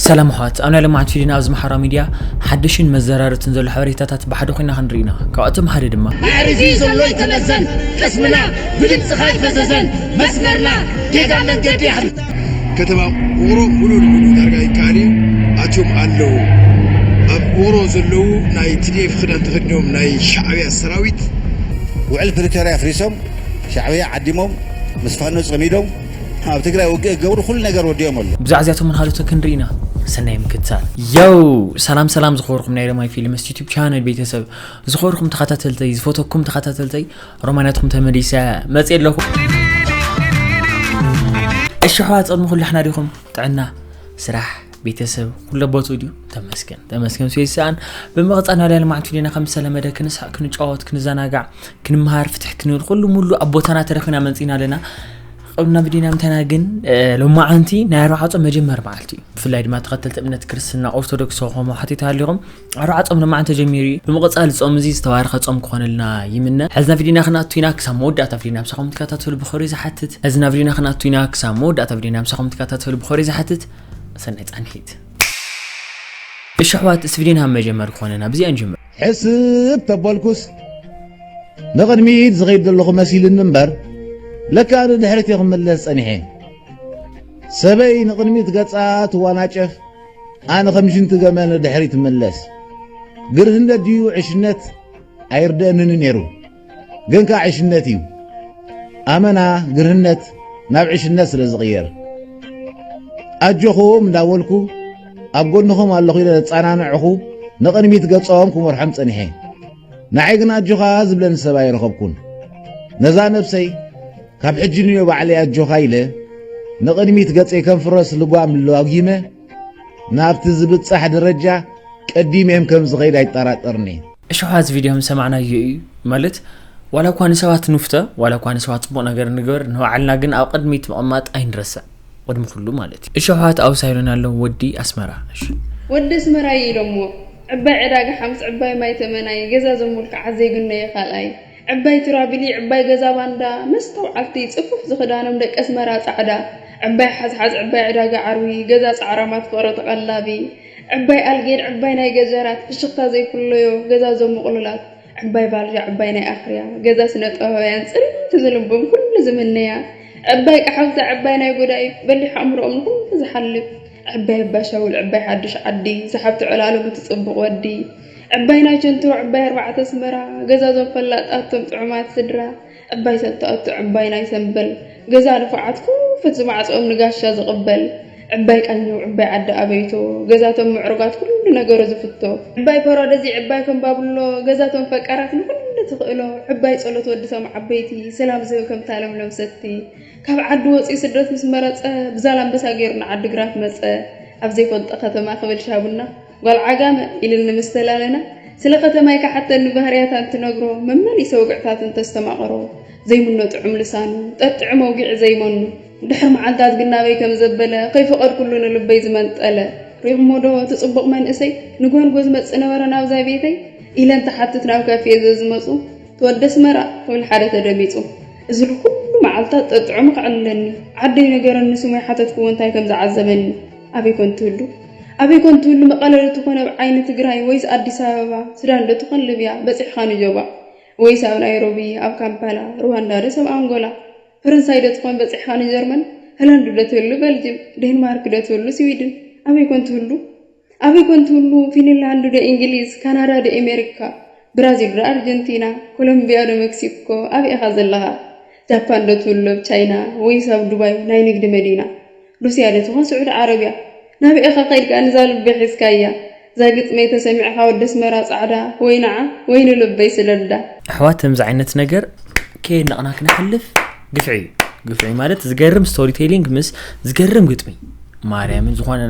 ሰላም ኣሕዋት፣ ኣብ ናይ ሎማዓንቲ ቪድዮና ኣብዚ ማሕበራዊ ሚድያ ሓድሽን መዘራረብትን ዘሎ ሓበሬታታት ብሓደ ኮይና ክንርኢ ኢና። ካብኣቶም ሓደ ድማ ማዕርዚ ዘሎ ይተመዘን፣ ቅስምና ብድምፅኻ ይፈዘዘን፣ መስመርና ጌጋ መንገዲ ይሓልፍ። ከተማ ውቕሮ ሙሉእ ንሙሉእ ዳርጋ ይከኣል እዩ ኣትዮም ኣለዉ። ኣብ ውቕሮ ዘለዉ ናይ ቲ ዲ ኤፍ ክዳን ተኸዲኖም ናይ ሻዕብያ ሰራዊት ውዕል ፕሪቶርያ ኣፍሪሶም ሻዕብያ ዓዲሞም ምስ ፋኖ ጸሚዶም ኣብ ትግራይ ውግእ ክገብሩ ኩሉ ነገር ወዲኦም ኣለዉ። ብዛዕባ እዚኣቶምን ካልኦትን ክንርኢ ኢና። ሰናይ ምክትታል። ዮው! ሰላም ሰላም ዝኸበርኩም ናይ ረማይ ፊልምስ ዩቱብ ቻነል ቤተሰብ፣ ዝኸበርኩም ተኸታተልተይ፣ ዝፈተኩም ተኸታተልተይ፣ ሮማናትኩም ተመሊሰ መፅእ ኣለኹ። እሺ ኣሕዋት፣ ቅድሚ ኩሉ ሓና ዲኹም? ጥዕና፣ ስራሕ፣ ቤተሰብ ኩሎ ቦትኡ ድዩ? ተመስገን ተመስገን። ስይሳን ብምቕፃል ናይ ሎማዓንቲ ቪድዮና ከም ዝተለመደ ክንስሓቅ፣ ክንጫወት፣ ክንዘናጋዕ፣ ክንመሃር፣ ፍትሕ ክንብል ኩሉ ሙሉ ኣብ ቦታና ተረኺብና መፂና ኣለና። ቅድሚ ናብ ቪድዮና ምእታውና ግን እ፣ ሎማዓንቲ ናይ ኣርብዓ ፆም መጀመሪ መዓልቲ እዩ። ብፍላይ ድማ ተኸተልቲ እምነት ክርስትና ኦርቶዶክስ ዝኾኑ ሓቲት ሃሊኹም ኣርብዓ ፆም ሎማዓንቲ ተጀሚሩ እዩ። ብምቕፃል ፆም እዚ ዝተባረኸ ፆም ክኾነልና ይምነ። ሕዝና ቪድዮና ክንኣቱ ኢና። ክሳብ መወዳእታ ቪድዮና ምሳኹም ትከታተሉ ብኸሪ ዝሓትት። ሕዝና ቪድዮና ክንኣቱ ኢና። ክሳብ መወዳእታ ቪድዮና ምሳኹም ትከታተሉ ብኸሪ ዝሓትት። ሰናይ ፃንሒት። እሺ ኣሕዋት፣ እስቲ ቪድዮና መጀመሪ ክኾነና ብዚኣ ንጀምር። ሕስብ ተበልኩስ ንቕድሚት ዝኸይድ ዘለኹ መሲልኒ እምበር ለካ ንድሕሪት እየ ክምለስ ጸኒሐ። ሰበይ ንቕድሚት ገጻ ትዋናጨፍ፣ ኣነ ከም ሽንቲ ገመል ንድሕሪት እምለስ። ግርህነት ድዩ ዕሽነት ኣይርደአንን ነይሩ፣ ግን ከኣ ዕሽነት እዩ። ኣመና ግርህነት ናብ ዕሽነት ስለ ዝቕየር። ኣጆኹም እንዳበልኩ ኣብ ጎንኹም ኣለኹ ኢለ ዘጸናንዕኹ ንቕድሚት ገጾም ክመርሖም ጸኒሐ። ንዓይ ግን ኣጆኻ ዝብለኒ ሰብ ኣይረኸብኩን። ነዛ ነብሰይ ካብ ሕጂ ንዮ ባዕለይ ኣጆኻ ኢለ ንቕድሚት ገጸይ ከም ፍረስ ልጓም ላጒመ ናብቲ ዝብጻሕ ደረጃ ቀዲመ ከም ዝኸይድ ኣይጠራጠርን'የ። እሺ፣ እዚ ቪድዮ ከም ዝሰማዕናዮ እዩ። ማለት ዋላ እኳ ንሰባት ንፍተ፣ ዋላ እኳ ንሰባት ጽቡቕ ነገር ንግበር፣ ንባዕልና ግን ኣብ ቅድሚት ምቕማጥ ኣይንረስዕ። ቅድሚ ኩሉ ማለት እዩ። እሺ፣ ኣሕዋት ኣውሳይሎን ኣሎ ወዲ ኣስመራ። እሺ። ወዲ ኣስመራ እዩ ኢሎሞ። ዕባይ ዕዳጋ ሓምስ፣ ዕባይ ማይ ተመናይ፣ ገዛ ዘሙልክዓ ዘይግነዮ ካልኣይ። ዕባይ ቱራቢሊ፣ ዕባይ ገዛ ባንዳ፣ መስተውዓልቲ ጽፉፍ ዝኽዳኖም ደቂ ኣስመራ ጻዕዳ። ዕባይ ሓዝሓዝ፣ ዕባይ ዕዳጋ ዓርቢ፣ ገዛ ጻዕራማት ፍቕሪ ተቐላቢ። ዕባይ ኣልጌን ዕባይ ናይ ገጀራት፣ ፍሽኽታ ዘይፍለዮ ገዛ ዞም ምቕሉላት። ዕባይ ባልጃ ዕባይ ናይ ኣኽርያ፣ ገዛ ስነ ጥበባውያን ጽልምቲ ዝልቦም ኩሉ ዝምነያ። ዕባይ ቀሓውታ ዕባይ ናይ ጎዳይፍ፣ በሊሕ ኣእምሮኦም ንኹሉ ዝሓልፍ። ዕባይ ኣባ ሻውል ዕባይ ሓዱሽ ዓዲ፣ ሰሓብቲ ዕላሎም እቲ ጽቡቕ ወዲ። ዕባይ ናይ ቸንትሮ ዕባይ ኣርባዕተ ኣስመራ፣ ገዛ ዞም ፈላጣት ቶም ጥዑማት ስድራ። ዕባይ ሰተኣቱ ዕባይ ናይ ሰምበል፣ ገዛ ንፉዓት ክፉት ዝማዕጾኦም ንጋሻ ዝቕበል። ዕባይ ቃኘው ዕባይ ዓዲ ኣበይቶ፣ ገዛቶም ምዕሩጋት ኩሉ ነገሩ ዝፍቶ። ዕባይ ፓራደዚ ዕባይ ከም ባብሎ፣ ገዛቶም ፈቃራት ንኹሉ ትኽእሎ። ዕባይ ጸሎት ወዲ ቶም ዓበይቲ፣ ሰላም ዝህብ ከምታ ለምለም ሰቲ። ካብ ዓዲ ወጺኡ ስደት ምስ መረጸ፣ ብዛላምበሳ ገይሩ ንዓዲ ግራት መጸ። ኣብ ዘይፈልጦ ከተማ ክብል ሻቡና፣ ጓል ዓጋመ ኢልኒ ምስ ተላለና፣ ስለ ከተማይ ክሓተኒ ባህርያታ እንትነግሮ፣ መመሊሰ ውግዕታት እንተስተማቐሮ፣ ዘይምኖ ጥዑም ልሳኑ፣ ጠጥዑ መውጊዒ ዘይመኑ፣ ድሕሪ መዓልታት ግን ናበይ ከም ዘበለ፣ ከይፈቐድኩሉ ንልበይ ዝመንጠለ። ሪኹሞ ዶ እቲ ጽቡቕ መንእሰይ፣ ንጎንጎ ዝመጽእ ነበረ ናብዛ ቤተይ? ኢለ እንትሓትት ናብ ካፌ ዘዝመጹ፣ ትወዲ ኣስመራ ክብል ሓደ ተደሚጹ። እዚ ንኹሉ መዓልታት ጠጥዑሙ ከዕልለኒ፣ ዓደይ ነገረኒ ስሙ ኣይሓተትኩዎ እንታይ ከም ዝዓዘበኒ። ኣበይ ኮን ትህሉ? ኣበይ ኮን ትህሉ? መቐለ ዶ ትኾን ኣብ ዓይኒ ትግራይ ወይስ ኣዲስ ኣበባ? ሱዳን ዶ ትኾን ሊብያ? በጺሕኻ ንጆባ? ወይስ ኣብ ናይሮቢ፣ ኣብ ካምፓላ፣ ሩዋንዳ ዶስ ኣብ ኣንጎላ? ፈረንሳይ ዶ ትኾን በጺሕኻ ንጀርመን? ሆላንድ ዶ ትህሉ በልጅም? ዴንማርክ ዶ ትህሉ ስዊድን? ኣበይ ኮን ትህሉ? ኣበይ ኮን ትህሉ? ፊንላንድ ዶ እንግሊዝ? ካናዳ ዶ ኤሜሪካ? ብራዚል ዶ ኣርጀንቲና? ኮሎምቢያ ዶ ሜክሲኮ? ኣበይ ኢኻ ዘለኻ? ጃፓን ዶ ትህሉ ኣብ ቻይና? ወይስ ኣብ ዱባይ ናይ ንግዲ መዲና? ሩስያ ዶ ትኾን ስዑዲ ዓረብያ? ናበይ ኢኻ ከይድካ ንዛ ልበይ ሒዝካያ? እዛ ግጥመይ ተሰሚዕካ ወዲ ኣስመራ ጻዕዳ ወይ ንዓ ወይ ንልበይ ስደዳ። ኣሕዋት ከምዚ ዓይነት ነገር ከየድነቕና ክነሕልፍ ግፍዒ እዩ። ግፍዒ ማለት ዝገርም ስቶሪ ቴሊንግ ምስ ዝገርም ግጥሚ ማርያምን ዝኾነ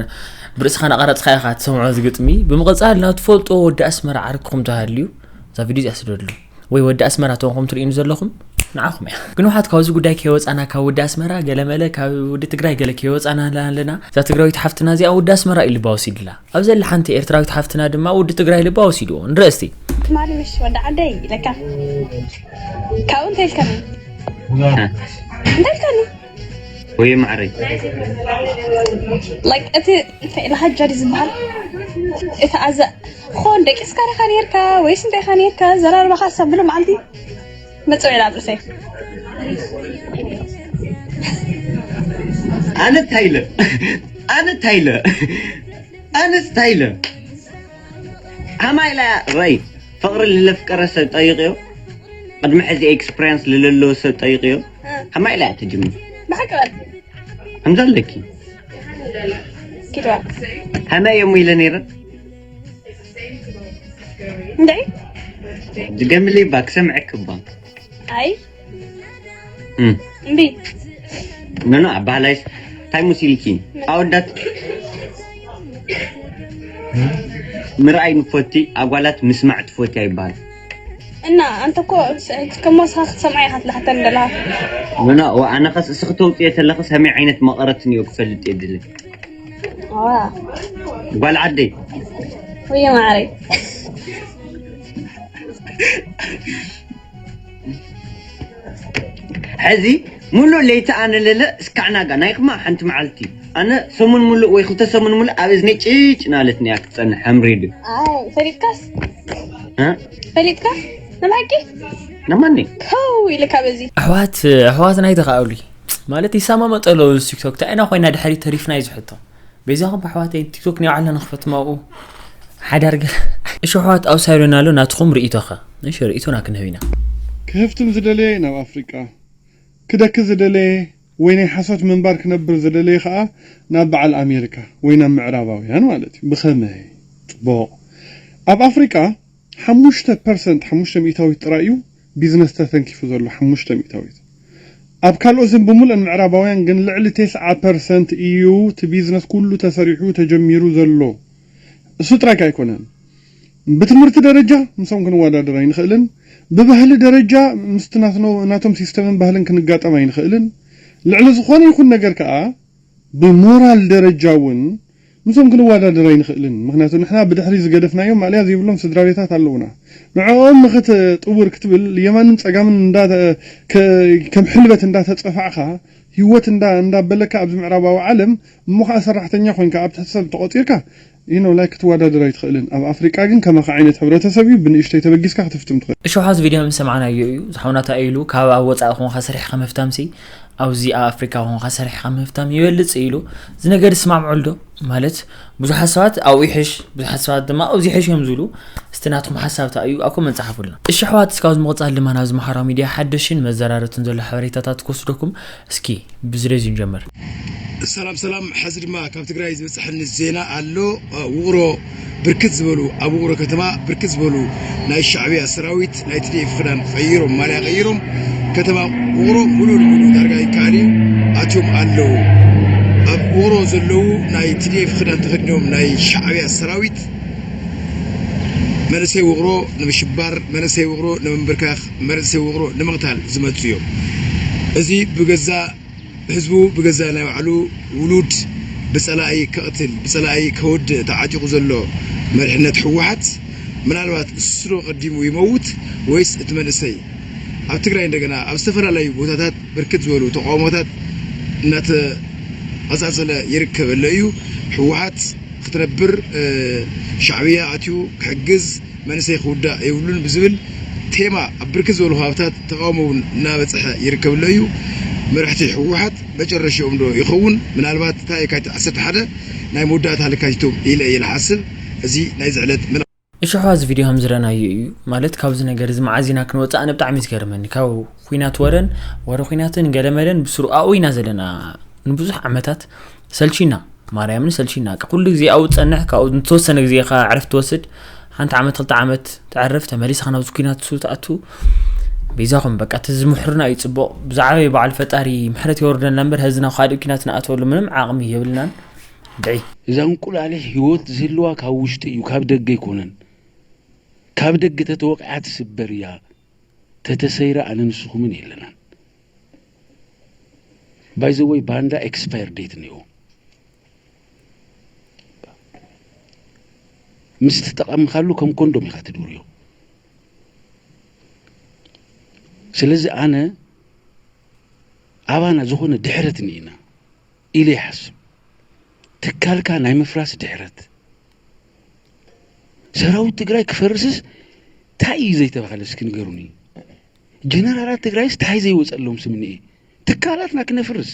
ብርእስኻ ናቐረፅካ ኢኻ ትሰምዖ እዚ ግጥሚ። ብምቕፃል ናብ ትፈልጦ ወዲ ኣስመራ ዓርክኹም ተሃልዩ እዛ ቪድዮ እዚኣ ስደድሉ። ወይ ወዲ ኣስመራ ተንኹም ትርእዩኒ ዘለኹም ንዓኹም እያ። ግን ውሓት ካብዚ ጉዳይ ከይወፃና ካብ ወዲ ኣስመራ ገለመለ ካብ ወዲ ትግራይ ገለ ከይወፃና ኣለና። እዛ ትግራዊት ሓፍትና እዚኣ ወዲ ኣስመራ እዩ ልባ ወሲድላ። ኣብ ዘላ ሓንቲ ኤርትራዊት ሓፍትና ድማ ወዲ ትግራይ ልባ ወሲድዎ። ንርኢ እስቲ። ትማሊ ምሽ ወዲ ዓደይ ኢለካ ካብኡ እንታይ ኢልካኒ እንታይ ኢልካኒ ወይ ማዕረይ። like እቲ እንታይ ኢልካ ጃዲ ዝበሃል እቲ ኣዘ ኾን ደቂስካ ዲኻ ነርካ ወይስ እንታይ ኢኻ ነርካ? ዘራርባኻ ሳብሉ መዓልቲ መጽው ኢላ ኣብ ርእሰይ። ኣነ ታይለ ኣነ ታይለ ኣነ ታይለ ኣማይላ ራይ ፍቅሪ ለፍቀረ ሰብ ጠይቅዮ። ቅድሚ ሕዚ ኤክስፕሪንስ ለለለዎ ሰብ ጠይቅዮ። ኣማይላ ትጅምር ብሓቂ በል ከምዛ ኣለኪ ኪድዋ ከመይ እዮም ኢለ ነይረ። እንታይ ድገምልይ ባ ክሰምዐክ እባ። ኣይ እም። እምቢ ኖኖ ኣባህላይስ እንታይ ሙስ ኢልኪ? ኣወዳት ምርኣይ ንፎቲ ኣጓላት ምስማዕ ትፎቲ ኣይበሃል። እና ኣንተ እኮ ከሞስኻ ክትሰምዓ ኢኻ ትልሓተን ደላ ኖኖ ኣነ ኸስ እስኺ ተውፅኦ ተለኽስ ከመይ ዓይነት መቐረት እኒኦ ክፈልጥ የድሊ። ጓል ዓደይ ወየ ማዕረይ ሕዚ ሙሉእ ለይቲ ኣነ ለለ እስካዕ ናጋ ናይ ክማ ሓንቲ መዓልቲ ኣነ ሰሙን ሙሉእ ወይ ክልተ ሰሙን ሙሉእ ኣብ እዝነይ ጭጭ ናለትኒ እያ ክትፀንሕ ከም ሬድዮ ኣይ ፈሊጥካስ እ? ፈሊጥካ ንብሓቂ ነማኒ ከው ኢልካ በዚ ኣሕዋት ኣሕዋት ናይ ተኻእሉ ማለት ይሰማመጠ ኣለዉ ቲክቶክ እንታይ ኢና ኮይና ድሕሪ ተሪፍና እዩ ዝሕቶ በይዛኹም ኣሕዋተይ ቲክቶክ ናይ ባዕልና ንኽፈት ማኡ ሓዳር ገ እሺ ኣሕዋት ኣብ ሳይሎና ኣሎ ናትኹም ርእይቶኸ እሺ ርእይቶና ክንህብ ኢና ክህፍትም ዝደለየ ናብ ኣፍሪቃ ክደኪ ዝደለየ ወይ ናይ ሓሶት ምንባር ክነብር ዝደለየ ከዓ ናብ በዓል ኣሜሪካ ወይ ናብ ምዕራባውያን ማለት እዩ ብኸመይ ፅቡቕ ኣብ ኣፍሪቃ ሓሙሽተ ፐርሰንት ሓሙሽተ ሚእታዊት ጥራይ እዩ ቢዝነስ ተተንኪፉ ዘሎ ሓሙሽተ ሚእታዊት ኣብ ካልኦት ን ብምሉእን ምዕራባውያን ግን ልዕሊ ተስዓ ፐርሰንት እዩ እቲ ቢዝነስ ኩሉ ተሰሪሑ ተጀሚሩ ዘሎ እሱ ጥራይ ኣይኮነን ብትምህርቲ ደረጃ ምሶም ክንወዳደር ኣይንኽእልን ብባህሊ ደረጃ ምስቲ ናትኖ- ናቶም ሲስተምን ባህልን ክንጋጠም ኣይንኽእልን ልዕሊ ዝኾነ ይኹን ነገር ከዓ ብሞራል ደረጃ እውን ምሶም ክንወዳደር ኣይንኽእልን ምክንያቱ ንሕና ብድሕሪ ዝገደፍናዮም ማእለያ ዘይብሎም ስድራ ቤታት ኣለውና ንዕኦም ንኽትጥውር ክትብል የማንን ፀጋምን እንዳ- ከ- ከም ሕልበት እንዳተፀፋዕኻ ህይወት እንዳ እንዳበለካ ኣብዚ ምዕራባዊ ዓለም እሞ ከዓ ሰራሕተኛ ኮይንካ ኣብ ትሕቲ ሰብ ተቆፂርካ ይኖ ላይ ክትወዳደር ኣይትኽእልን ኣብ ኣፍሪቃ ግን ከማኻ ዓይነት ሕብረተሰብ እዩ ብንእሽተይ ተበጊስካ ክትፍትም ትኽእል እሾሓት ቪድዮ ምስ ሰማዕናዮ እዩ ዝሓውናታ ኢሉ ካብ ኣብ ወፃኢ ኮንካ ሰሪሕካ ምፍታምሲ ኣብዚ ኣብ ኣፍሪካ ኮንካ ሰሪሕካ ምፍታም ይበልፅ ኢሉ እዚ ነገር ዝስማምዐሉ ዶ ማለት ብዙሓት ሰባት ኣብኡ ይሕሽ ብዙሓት ሰባት ድማ ኣብዚ ይሕሽ እዮም ዝብሉ እስቲ ናትኩም ሓሳብ ተኣዩ ኣብ ኮመንት ፃሓፉልና እሺ ኣሕዋት እስካብ ዝምቕፃል ድማ ናብዚ ማሕበራዊ ሚድያ ሓደሽን መዘራረብትን ዘሎ ሓበሬታታት ክወስደኩም እስኪ ብዝደዝዩ ንጀምር ሰላም ሰላም፣ ሕዚ ድማ ካብ ትግራይ ዝበፅሐኒ ዜና ኣሎ። ውቕሮ ብርክት ዝበሉ ኣብ ውቕሮ ከተማ ብርክት ዝበሉ ናይ ሻዕብያ ሰራዊት ናይ ቲዲኤፍ ክዳን ቀይሮም ማልያ ቀይሮም ከተማ ውቕሮ ሙሉ ንሙሉ ዳርጋ ይከኣል እዩ ኣትዮም ኣለዉ። ኣብ ውቕሮ ዘለዉ ናይ ቲዲኤፍ ክዳን ተኸዲኖም ናይ ሻዕብያ ሰራዊት መንእሰይ ውቕሮ ንምሽባር፣ መንእሰይ ውቕሮ ንምንብርካኽ፣ መንእሰይ ውቕሮ ንምቕታል ዝመፁ እዮም። እዚ ብገዛ ህዝቡ ብገዛ ናይ ባዕሉ ውሉድ ብፀላኢ ከቕትል ብፀላኢ ከወድእ ተዓጢቑ ዘሎ መሪሕነት ህወሓት ምናልባት እሱ ዶ ቀዲሙ ይመውት ወይስ እቲ መንእሰይ ኣብ ትግራይ እንደገና ኣብ ዝተፈላለዩ ቦታታት ብርክት ዝበሉ ተቃውሞታት እናተቐፃፀለ ይርከብ ኣሎ እዩ ህወሓት ክትነብር ሻዕብያ ኣትዩ ክሕግዝ መንእሰይ ክውዳእ የብሉን ብዝብል ቴማ ኣብ ብርክት ዝበሉ ከባብታት ተቃውሞ እውን እናበፅሐ ይርከብ ኣሎ እዩ መራሕቲ ህወሓት መጨረሽኦም ዶ ይኸውን ምናልባት እታ የካቲት ዓሰርተ ሓደ ናይ መወዳእታ ለካቲቶም ኢለ እየ ዝሓስብ እዚ ናይዚ ዕለት እሽሖ እዚ ቪድዮ ከም ዝረናዮ እዩ ማለት ካብዚ ነገር እዚ መዓዝ ኢና ክንወፅእ ኣነ ብጣዕሚ ዝገርመኒ ካብ ኩናት ወረን ወረ ኩናትን ገለመለን ብስሩ ኣብኡ ኢና ዘለና ንብዙሕ ዓመታት ሰልቺና ማርያምን ሰልቺና ኩሉ ግዜ ኣብኡ ዝፀንሕ ካብኡ ንተወሰነ ግዜ ካ ዕረፍቲ ትወስድ ሓንቲ ዓመት ክልተ ዓመት ተዕርፍ ተመሊስካ ናብዚ ኩናት ሱ ትኣቱ በይዛኹም በቃ እቲ ዝምሕሩና እዩ ፅቡቕ ብዛዕበይ በዓል ፈጣሪ ምሕረት የወርደልና እምበር ህዝና ካልእ ኩናት ንኣትወሉ ምንም ዓቕሚ የብልናን ድዒ እዛ እንቁላሊሕ ህይወት ዝህልዋ ካብ ውሽጢ እዩ ካብ ደገ ኣይኮነን ካብ ደገ ተተወቂዓ ትስበር እያ ተተሰይረ ኣነ ንስኹምን የለናን ባይዘወይ ባንዳ ኤክስፓየር ዴት እኒኦ ምስ ተጠቐምካሉ ከም ኮንዶም ኢኻ ትድርዮ ስለዚ ኣነ ኣባና ዝኾነ ድሕረት እኒኢና ኢለ ይሓስብ። ትካልካ ናይ ምፍራስ ድሕረት፣ ሰራዊት ትግራይ ክፈርስስ እንታይ እዩ ዘይተባህለ? እስኪ ንገሩኒ። ጀነራላት ትግራይስ እንታይ ዘይወፀሎም ስምንኤ? ትካላትና ክነፍርስ?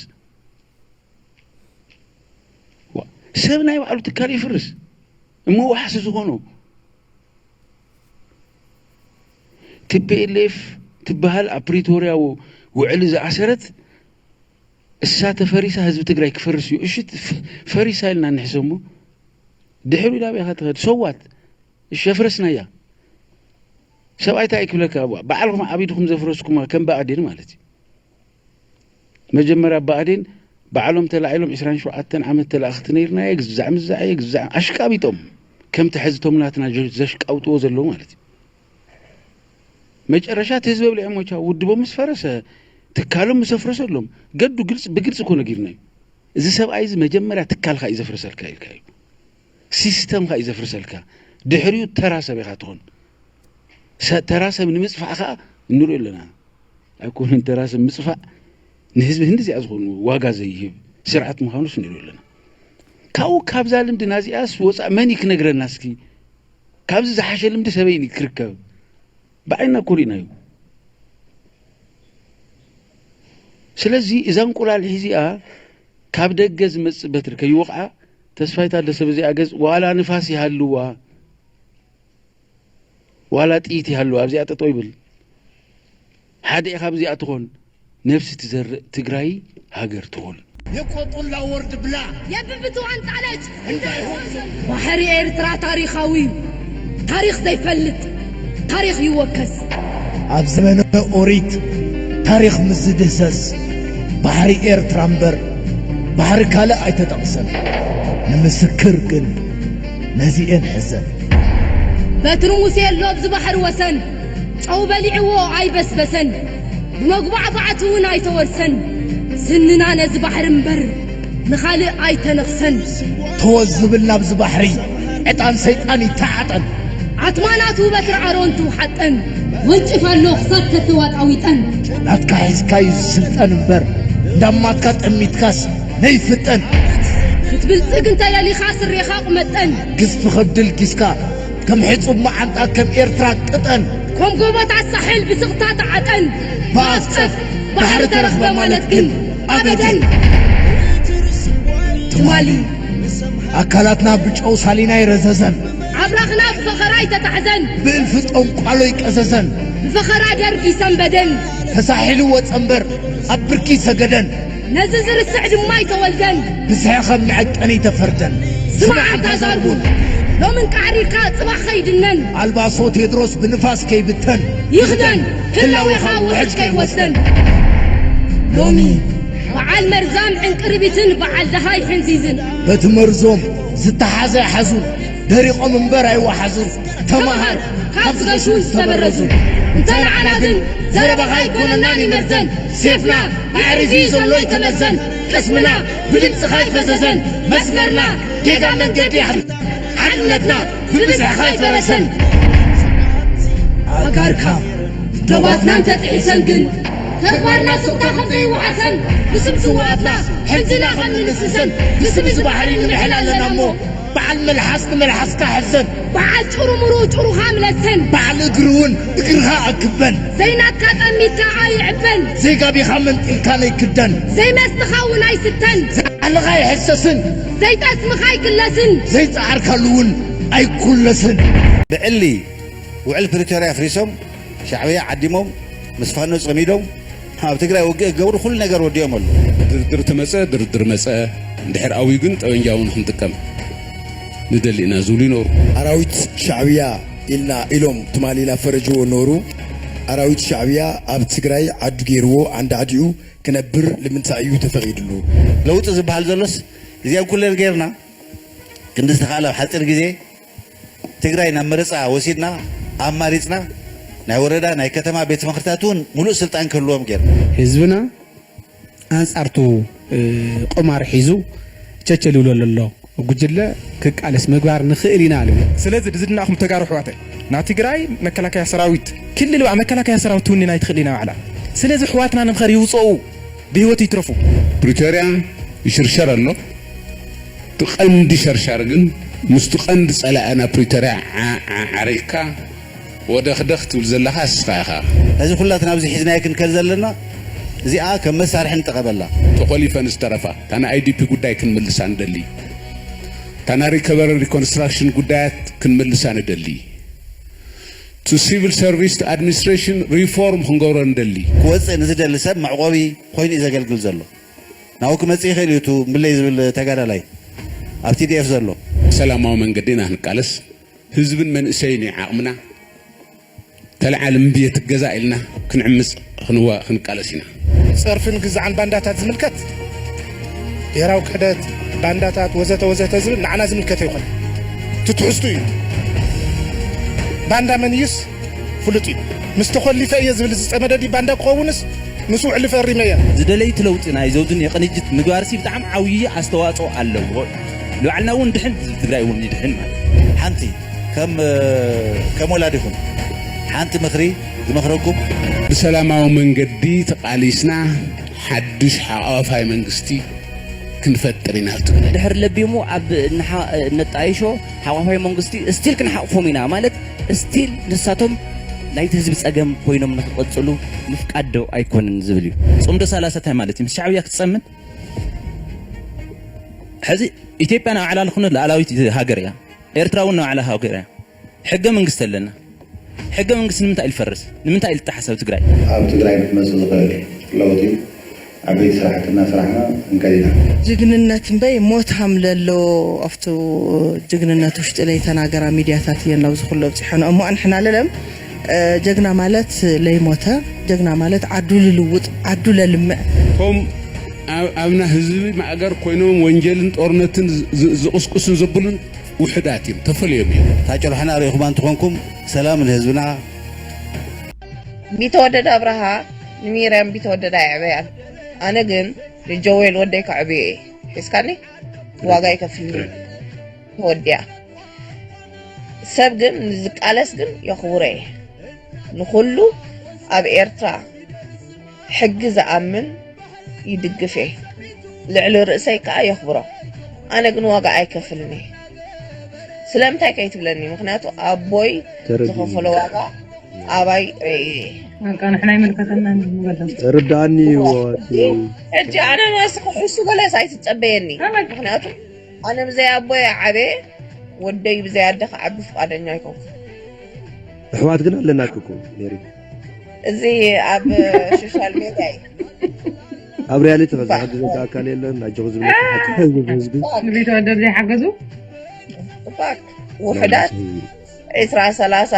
ዋ፣ ሰብ ናይ ባዕሉ ትካል ይፍርስ እሞ ዋሕሲ ዝኾኖ። ቲ ፒ ኤል ኤፍ ትበሃል ኣብ ፕሪቶርያ ው- ውዕሊ ዝኣሰረት እሳ ተፈሪሳ ህዝቢ ትግራይ ክፈርስ እዩ። እሺ፣ ፍ- ፈሪሳ ኢልና ንሕሰሞ። ድሕሪ ናበይ ኢኻ ትኸድ? ሰዋት እሺ፣ ኣፍረስናያ። ሰብኣይ እንታይ ክብለካ? ባዕልኹም ዓቢድኹም ዘፍረስኩማ ከም ብኣዴን ማለት እዩ። መጀመርያ ብኣዴን ባዕሎም ተላዒሎም ዕስራን ሸውዓተን ዓመት ተላእኽቲ ነይርና፣ ግዛዕ ምዛዕ ግዛዕ ኣሽቃቢጦም፣ ከምቲ ሕዚ ቶም ናትና ዘ- ዘሽቃውጥዎ ዘለዉ ማለት እዩ። መጨረሻ እቲ ህዝቢ ኣብሊዖም ሞቻ ውድቦም ምስ ፈረሰ፣ ትካሎም ምስ ኣፍረሰሎም፣ ገዱ ግልጽ ብግልጽ እኮ ነጊርና እዩ። እዚ ሰብኣይ እዚ መጀመርያ ትካልካ እዩ ዘፍርሰልካ ኢልካ እዩ። ሲስተምካ እዩ ዘፍርሰልካ። ድሕሪኡ ተራ ሰብ ኢኻ ትኾን። ሰ- ተራ ሰብ ንምጽፋዕ ከኣ ንሪኦ ኣለና። ኣይኮነን ተራ ሰብ ምጽፋዕ ንህዝቢ ህንዲ እዚኣ ዝኾኑ ዋጋ ዘይህብ ስርዓት ምዃኑስ ንሪኦ ኣለና። ካብኡ ካብዛ ልምዲ ናዚኣስ ወፃእ መን እዩ ክነግረና እስኪ? ካብዚ ዝሓሸ ልምዲ ሰበይን ክርከብ ብዓይና እኮ ርኢናዮ። ስለዚ እዛ እንቁላሊሕ እዚኣ ካብ ደገ ዝመጽእ በትሪ ከይወቕዓ ተስፋይ ታደሰ በዚኣ ገጽ ዋላ ንፋስ ይሃልዋ ዋላ ጥይት ይሃልዋ ኣብዚኣ ጠጠው ይብል። ሓደ ኢኻ ኣብዚኣ ትኾን። ነብሲ ትዘርእ ትግራይ ሃገር ትኹን። የቆጡን ላወርድ ብላ የብብትዋን ጣለጭ እንዳይሆን ባሕሪ ኤርትራ ታሪኻዊ እዩ። ታሪኽ ዘይፈልጥ ታሪኽ ይወከስ። ኣብ ዘመነ ኦሪት ታሪኽ ምስ ዝድህሰስ ባሕሪ ኤርትራ እምበር ባሕሪ ካልእ ኣይተጠቕሰን። ንምስክር ግን ነዚኤን ሕዘን። በትሪ ሙሴ ኣሎ ኣብዚ ባሕሪ ወሰን ጨው በሊዕዎ ኣይበስበሰን፣ ብመጉባዕባዕቲ እውን ኣይተወርሰን። ስንና ነዚ ባሕሪ እምበር ንኻልእ ኣይተነኽሰን። ተወዝ ዝብል ናብዚ ባሕሪ ዕጣን ሰይጣን ይተዓጠን። ኣትማናቱ በትሪ ኣሮን ትውሓጠን፣ ወንጭፍ ኣሎ ክሳብ ከተዋጣዊጠን። ናትካ ሒዝካ እዩ ዝስልጠን እምበር እንዳማትካ ጠሚትካስ ነይፍጠን። ክትብልጽግ እንተደሊኻ ስሬኻ ቁመጠን። ግዝፊ ከብዲ ልጊስካ ከም ሕጹብ መዓንጣ ከም ኤርትራ ቅጠን። ኮም ጎቦታት ሳሕል ብስቕታ ተዓጠን። ብኣፍ ጸፍ ባሕሪ ተረኽበ ማለት ግን ኣበደን። ትማሊ ኣካላትና ብጨው ሳሊና ይረዘዘን። ኣብራኽና ብፈኸራ ኣይተታሕዘን። ብእልፊ ጠንቋሎ ይቀዘዘን። ብፈኸራ ደርጊ ሰንበደን። ተሳሒሉ ወጸ እምበር ኣብ ብርኪ ሰገደን። ነዚ ዝርስዕ ድማ ኣይተወልደን። ብዝሒ ከም መዐቀኒ ተፈርደን። ስማዕ ኣንታ ዛርቡን ሎምን ቃዕሪርካ ጽባሕ ኸይድነን። ኣልባሶ ቴድሮስ ብንፋስ ከይብተን። ይኽደን ህላዌኻ ውሕጅ ከይወስደን። ሎሚ በዓል መርዛም ዕንቅርቢትን በዓል ደሃይ ሕንዚዝን። በቲ መርዞም ዝተሓዘ ኣይሓዙን። ደሪቖም እምበር ኣይወሓዙን። ተመሃር ካብ ዝገሹ ዝተበረዙ። እንተ ንዓና ግን ዘረባኻ ኣይኮነናን ይመርዘን። ሴፍና ኣዕሪፊ ዘሎ ይተመዘን። ቅስምና ብድምፅኻ ኣይፈዘዘን። መስመርና ጌጋ መንገዲ ይሓዝ። ሓድነትና ብብዝሕኻ ኣይፈረሰን። ኣጋርካ ዶባትና እንተጥሒሰን ግን ተግባርና ስቕታ ከም ዘይወሓሰን ብስም ስውኣትና ሕንዝና ከም ንልስሰን ብስም እዚ ባሕሪ ንምሕል ኣለና እሞ በዓል መልሓስ ንመልሓስካ ሕዘን። በዓል ጭሩምሩ ጭሩኻ ምለሰን። በዓል እግሪ እውን እግርኻ ኣክበን። ዘይናትካ ጠሚትካ ኣይዕበን። ዘይጋቢኻ መንጢልካ ነይክደን። ዘይመስትኻ እውን ኣይስተን። ዘይዓለኻ ኣይሕሰስን። ዘይጠስምኻ ኣይክለስን። ዘይፀዓርካሉ እውን ኣይኩለስን። ብዕሊ ውዕል ፕሪቶርያ ኣፍሪሶም ሻዕብያ ዓዲሞም ምስ ፋኖ ፀሚዶም ኣብ ትግራይ ውግእ ክገብሩ ኩሉ ነገር ወዲኦም ኣለዉ። ድርድር ተመፀ ድርድር መፀ፣ እንድሕር ኣብዩ ግን ጠበንጃ እውን ክንጥቀም ንደሊ ኢና ዝብሉ ይነብሩ። ኣራዊት ሻዕብያ ኢልና ኢሎም ትማሊ ናብ ፈረጅዎ ነበሩ። ኣራዊት ሻዕብያ ኣብ ትግራይ ዓዱ ገይርዎ ዓንዳዕዲኡ ክነብር ንምንታይ እዩ ተፈቒድሉ? ለውጢ ዝበሃል ዘሎስ እዚኣን ኩለን ገይርና ክንዲ ዝተኻእለ ኣብ ሓፂር ግዜ ትግራይ ናብ መረፃ ወሲድና ኣማሪፅና ናይ ወረዳ ናይ ከተማ ቤት ትምህርትታት እውን ሙሉእ ስልጣን ክህልዎም ገይርና። ህዝብና ኣንፃርቱ ቁማር ሒዙ ቸቸል ይብሎ ዘሎ ጉጅለ ክቃለስ ምግባር ንኽእል ኢና ኣሉ። ስለዚ ድዝድናኹም ተጋሩ ኣሕዋተይ ናብ ትግራይ መከላከያ ሰራዊት ክልል ባ መከላከያ ሰራዊት ትውንና ኣይትኽእል ኢና ባዕላ። ስለዚ ኣሕዋትና ንምኸር ይውፀኡ ብህይወት ይትረፉ። ፕሪቶርያ ይሽርሸር ኣሎ። እቲ ቀንዲ ሸርሻር ግን ምስቲ ቀንዲ ጸላእና ፕሪቶርያ ዓ- ዓ- ዓሪግካ ወደኽደኽ ትብል ዘለኻ እስኻ ኢኻ። ነዚ ኩላትና ኣብዚ ሒዝናዮ ክንከድ ዘለና እዚኣ ከም መሳርሒ ንጠቐመላ። ተኾሊፈን ዝተረፋ እታ ናይ ኣይዲፒ ጉዳይ ክንምልሳ ንደሊ፣ እታ ናይ ሪከቨሪ ሪኮንስትራክሽን ጉዳያት ክንምልሳ ንደሊ፣ እቲ ሲቪል ሰርቪስ ኣድሚኒስትሬሽን ሪፎርም ክንገብሮ ንደሊ። ክወፅእ ንዝደሊ ሰብ መዕቆቢ ኮይኑ እዩ ዘገልግል ዘሎ። ናብኡ ክመጽእ ይኽእል እዩ፣ እቱ ምለይ ዝብል ተጋዳላይ ኣብ ቲ ዲ ኤፍ ዘሎ። ሰላማዊ መንገዲ ኢና ክንቃለስ። ህዝብን መንእሰይን እዩ ዓቕምና። ተለዓል እምብየት ገዛ ኢልና ክንዕምፅ ክንዋ ክንቃለስ ኢና። ጸርፍን ግዛዕን ባንዳታት ዝምልከት፣ ብሄራዊ ክሕደት፣ ባንዳታት ወዘተ ወዘተ ዝብል ንዓና ዝምልከት ኣይኮነ። እቲ ትሕዝቱ እዩ። ባንዳ መን እዩስ ፍሉጥ እዩ። ምስ ተኾሊፈ እየ ዝብል ዝጸመደ ድዩ ባንዳ ክኸውንስ ምስ ውዕሊ ፈሪመ እየ? ዝደለይቲ ለውጢ ናይ ዘውድን የቕንጅት ምግባርሲ ብጣዕሚ ዓብዪ ኣስተዋፅኦ ኣለዎ። ንባዕልና እውን ድሕን፣ ትግራይ እውን ይድሕን ማለት እዩ። ሓንቲ ከም ከም ወላዲኹም ሓንቲ ምኽሪ ዝመኽረኩም፣ ብሰላማዊ መንገዲ ተቓሊስና ሓድሽ ሓቋፋይ መንግስቲ ክንፈጥር ኢና ትብል። ድሕሪ ለቢሙ ኣብ ነጣይሾ ሓቋፋይ መንግስቲ ስቲል ክንሓቕፎም ኢና ማለት ስቲል ንሳቶም ናይቲ ህዝቢ ጸገም ኮይኖም ንክቕጽሉ ምፍቃድ ዶ ኣይኮንን ዝብል እዩ። ጽምዶ ሰላሳ እንታይ ማለት እዩ? ምስ ሻዕብያ ክትጸምን? ሕዚ ኢትዮጵያ ንባዕላ ዝኾነ ሉዓላዊት ሃገር እያ። ኤርትራ እውን ንባዕላ ሃገር እያ። ሕገ መንግስቲ ኣለና። ሕገ መንግስቲ ንምንታይ እዩ ዝፈርስ? ንምንታይ እዩ ዝጠሓስ ኣብ ትግራይ? ኣብ ትግራይ ንክመፅእ ዝኽእል ለውጢ ዓበይቲ ስራሕቲ እናሰራሕና ንከድ ኢና። ጅግንነት እምበይ ሞት ሃም ለሎ ኣብቱ ጅግንነት ውሽጢ ለይተናገራ ሚድያታት እየን ናብዚ ኩሉ ኣብፂሖን። እሞ ኣንሕና ለለም ጀግና ማለት ለይሞተ፣ ጀግና ማለት ዓዱ ልልውጥ፣ ዓዱ ለልምዕ። እቶም ኣብ- ኣብና ህዝቢ ማእገር ኮይኖም ወንጀልን ጦርነትን ዝ- ዝ- ዝቕስቅሱን ዘብሉን ውሕዳት እዮም፣ ተፈልዮም እዮም። ታጨርሖና ርኢኹማ እንተኾንኩም ሰላም ንህዝብና። ቢተወደድ ኣብርሃ ንሚርያም ቢተወደድ ኣየዕበያን። ኣነ ግን ንጆዌል ወደይ ከዕብዮ እየ። ሒዝካኒ ዋጋ ይከፍልኒ። ተወዲኣ። ሰብ ግን ንዝቃለስ ግን የኽብሮ እየ። ንኹሉ ኣብ ኤርትራ ሕጊ ዝኣምን ይድግፍ እየ። ልዕሊ ርእሰይ ከኣ የኽብሮ። ኣነ ግን ዋጋ ኣይከፍልን እየ። ስለምንታይ ከይትብለኒ? ምኽንያቱ ኣቦይ ተረዲእኒ። ዝኸፈሎ ዋጋ ኣባይ ርእየ እየ። በቃ ንሕና ኣይምልከተናን ንበሎም። ርዳእኒ እዩ እቲ ሕጂ ኣነ ናስኺ ሕሱ ገለስ ኣይትጸበየኒ። ኣመን። ምኽንያቱ ኣነ ብዘይ ኣቦይ ዓበየ፣ ወደይ ብዘይ ኣደ ክዓቢ ፍቓደኛ ኣይኮንኩ። ኣሕዋት ግን ኣለናኪ እኮ ሜሪ። እዚ ኣብ ሶሻል ሜድያ እዩ። ኣብ ሪያሊቲ ከ እባ። ዝሕግዘካ ኣካል የለን? ኣጆኹ ዝብለካ ሓቂ ህዝቢ ህዝቢ። ንቢተወደድ ዘይሓገዙ? እባ ውሑዳት ዒስራ ሰላሳ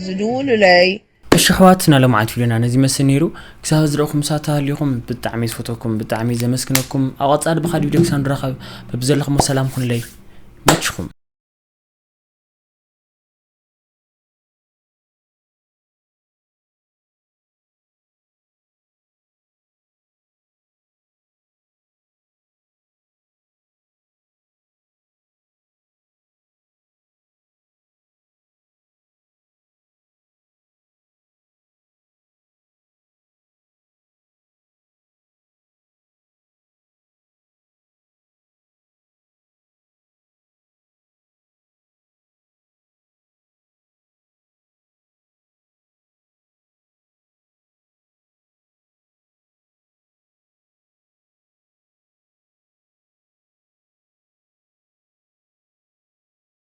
ዝድውሉለይ። እሺ ኣሕዋት፣ ናይ ሎምዓንቲ ቪድዮና ነዚ ይመስል ነይሩ። ክሳብ ዝረእኹም ሳታ ሃልዩኹም ብጣዕሚ ዝፈተኩም፣ ብጣዕሚ ዘመስግነኩም። ኣብ ቀጻሊ ብኻልእ ቪድዮ ክሳብ ንራኸብ በብዘለኹሞ ሰላም ኩኑለይ። መችኹም።